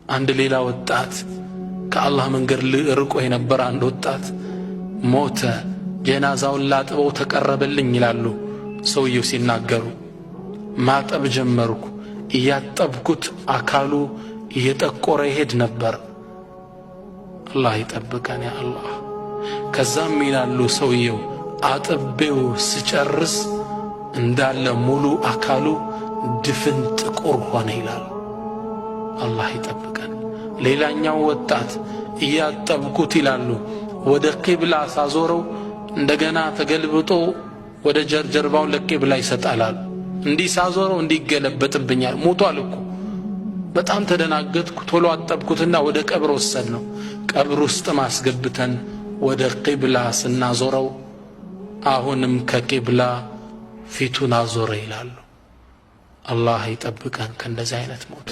አንድ ሌላ ወጣት፣ ከአላህ መንገድ ርቆ የነበረ አንድ ወጣት ሞተ። ጀናዛውን ላጥበው ተቀረበልኝ ይላሉ ሰውየው ሲናገሩ። ማጠብ ጀመርኩ። እያጠብኩት አካሉ እየጠቆረ ይሄድ ነበር። አላህ ይጠብቀን ያ አላህ። ከዛም ይላሉ ሰውየው አጥቤው ስጨርስ እንዳለ ሙሉ አካሉ ድፍን ጥቁር ሆነ ይላሉ። አላህ ይጠብቀን። ሌላኛው ወጣት እያጠብኩት ይላሉ ወደ ቂብላ ሳዞረው እንደገና ተገልብጦ ወደ ጀርባውን ለቂብላ ይሰጣላል። እንዲህ ሳዞረው እንዲህ ይገለበጥብኛል። ሞቷል እኮ። በጣም ተደናገጥኩ። ቶሎ አጠብኩትና ወደ ቀብር ወሰድነው። ቀብር ውስጥ ማስገብተን ወደ ቂብላ ስናዞረው አሁንም ከቂብላ ፊቱን አዞረ ይላሉ። አላህ ይጠብቀን ከእንደዚህ አይነት ሞት።